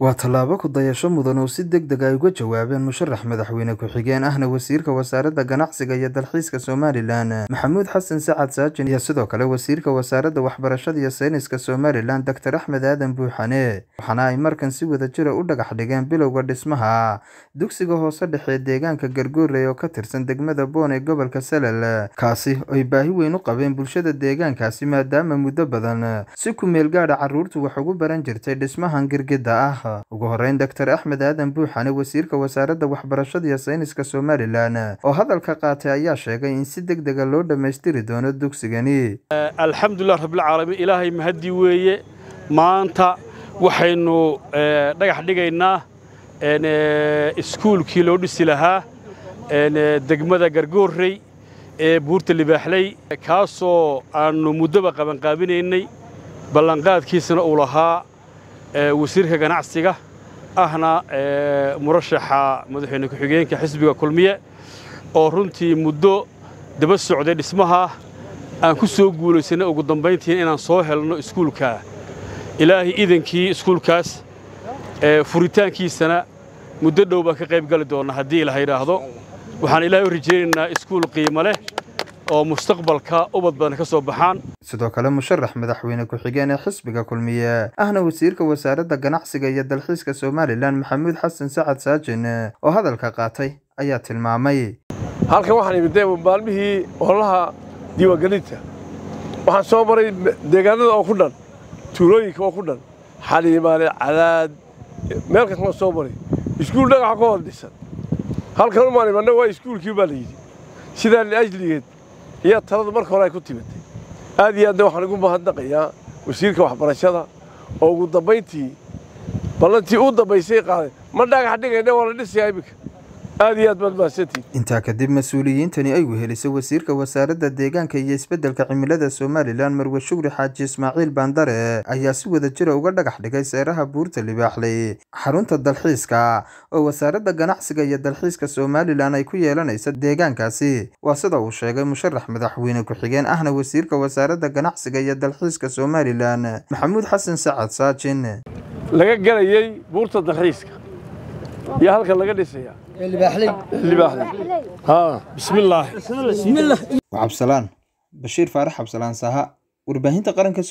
Waa tallaabo ku dayasho mudan oo si degdeg ah uga jawaabeen musharax madaxweyne ku-xigeen ahna wasiirka wasaaradda ganacsiga iyo dalxiiska Somalilan Maxamuud Xasan Sacad Saajin, iyo sidoo kale wasiirka wasaaradda waxbarashada iyo sayniska Somalilan Dr. Axmed Aadan Buuxane. Waxaana ay markan si wadajir ah u dhagax dhigeen bilowga dhismaha dugsiga hoose dhexe ee deegaanka Gargoorey oo ka tirsan degmada Boon ee gobolka Salal, kaasi oo ay baahi weyn u qabeen bulshada deegaankaasi maadaama muddo badan si ku meel gaadh ah carruurtu wax ugu baran jirtay dhismahan girgidda ah. Ugu horreyn, Dr. Axmed Aadan Buuxane, wasiirka wasaaradda waxbarashada iyo sayniska Somalilan, oo hadalka qaatay ayaa sheegay in si degdeg ah loo dhammaystiri doono dugsigani. Alxamdulilah rabbilcaalamiin, Ilaahay mahadii weeye. Maanta waxaynu dhagax dhigaynaa iskuulkii loo dhisi lahaa degmada Gargoorey ee buurta Libaaxley, kaasoo aannu muddoba qabanqaabinaynay, ballanqaadkiisana uu lahaa wasiirka ganacsiga ahna murashaxa madaxweyne ku-xigeenka xisbiga Kulmiye, oo runtii muddo daba socday dhismaha. Aan ku soo guulaysanay ugu dambayntii inaan soo helno iskuulkaa. Ilaahay idankii, iskuulkaas furitaankiisana muddo dhow baan ka qayb gali doonnaa haddii Ilaah yidhaahdo. Waxaan Ilaahay u rajaynaynaa iskuul qiimo leh oo mustaqbalka ubad badan ka soo baxaan. Sidoo kale, musharax madaxweyne ku-xigeen ee xisbiga Kulmiye ahna wasiirka wasaaradda ganacsiga iyo dalxiiska Somalilan Maxamuud Xasan Sacad Saajin, oo hadalka qaatay ayaa tilmaamay: Halkan waxaan imid maalmihii ololaha diiwaangelinta. Waxaan soo maray deegaanada oo ku dhan, tuulooyinka oo ku dhan, Xaliimaale, Cadaad, meel kasta waan soo maray. Iskuul dhagaxa ka hor dhisan halkan umaan imanna waa iskuulkii baa la yidhi. Sidaa liajligeed ayaa taladu marka hore ay ku timitay. Aad iyo aadna waxaan ugu mahadnaqayaa wasiirka waxbarashada oo ugu dambayntii ballantii u dambaysay qaaday. Ma dhagax dhigayna, waa la dhisayaa iminka. Aad iyo aad baad mahadsantihin. Intaa kadib, mas-uuliyiintani ay wehelisay wasiirka wasaaradda deegaanka iyo isbeddelka cimilada Somalilan Marwe Shukri Xaaji Ismaaciil Baandare ayaa si wadajira uga dhagax dhigay seeraha buurta Libaaxley xarunta dalxiiska oo wasaaradda ganacsiga iyo dalxiiska Somalilan ay ku yeelanaysa deegaankaasi. Waa sida uu sheegay musharax madaxweyne ku-xigeen ahna wasiirka wasaaradda ganacsiga iyo dalxiiska Somalilan Maxamuud Xasan Sacad Saajin. Laga galayey buurta dalxiiska iyo halkan laga dhisayaa Libaaxley. Bismillaah. Cabsalaan Bashiir Faarax Cabsalaan Saha, warbaahinta qaranka.